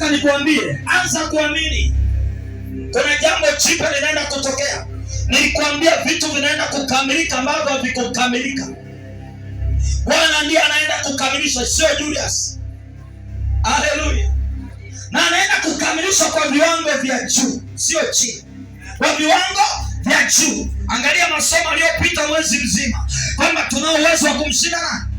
Nataka nikuambie, anza kuamini. Kuna jambo jipya linaenda kutokea. Nilikuambia vitu vinaenda kukamilika ambavyo havikukamilika. Bwana ndiye anaenda kukamilisha, sio Julius. Haleluya! Na anaenda kukamilisha kwa viwango vya juu, sio chini, kwa viwango vya juu. Angalia masomo aliyopita mwezi mzima, kwamba tunao uwezo wa kumshinda nani?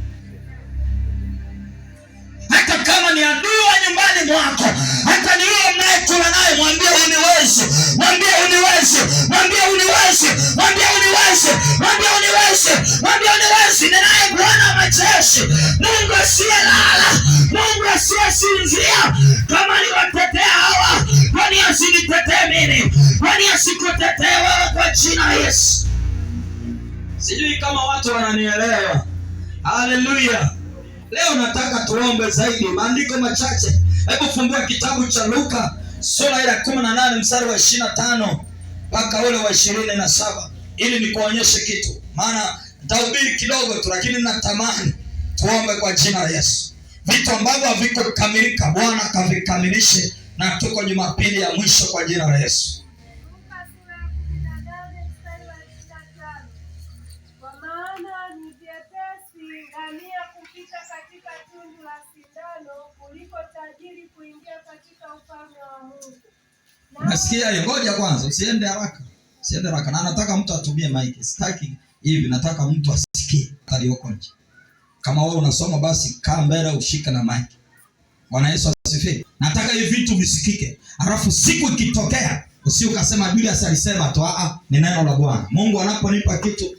Hata kama ni adui wa nyumbani mwako, hata ni yule mnayekula naye, mwambie uniwezi, mwambie uniwezi, mwambie uniwezi, mwambie uniwezi, mwambie uniwezi, mwambie uniwezi. Ninaye Bwana wa majeshi, Mungu asiyelala, Mungu asiyesinzia. Kama aliwatetea hawa, kwani asinitetee mimi? Kwani asikutetee wewe kwa jina la Yesu? Sijui kama watu wananielewa. Haleluya! Leo nataka tuombe zaidi maandiko machache. Hebu fungua kitabu cha Luka sura ya 18 mstari wa 25 mpaka ule wa 27 ili nikuonyeshe kitu, maana nitahubiri kidogo tu, lakini natamani tuombe kwa jina la Yesu. Vitu ambavyo havikukamilika Bwana akavikamilishe, na tuko Jumapili ya mwisho kwa jina la Yesu. Luka sura ya 18 mstari wa 25. Kwa maana ni vyepesi ngamia kupita katika tundu la sindano kuliko tajiri kuingia katika ufalme wa Mungu. Nasikia hiyo. Ngoja kwanza, usiende haraka, usiende haraka, na nataka mtu atumie mic. Sitaki hivi, nataka mtu asikie aliyoko nje. Kama wewe unasoma basi kaa mbele ushike na mic. Bwana Yesu asifiwe. Nataka hivi vitu visikike, alafu siku ikitokea usi ukasema Julius alisema tu. Ni neno la Bwana. Mungu anaponipa kitu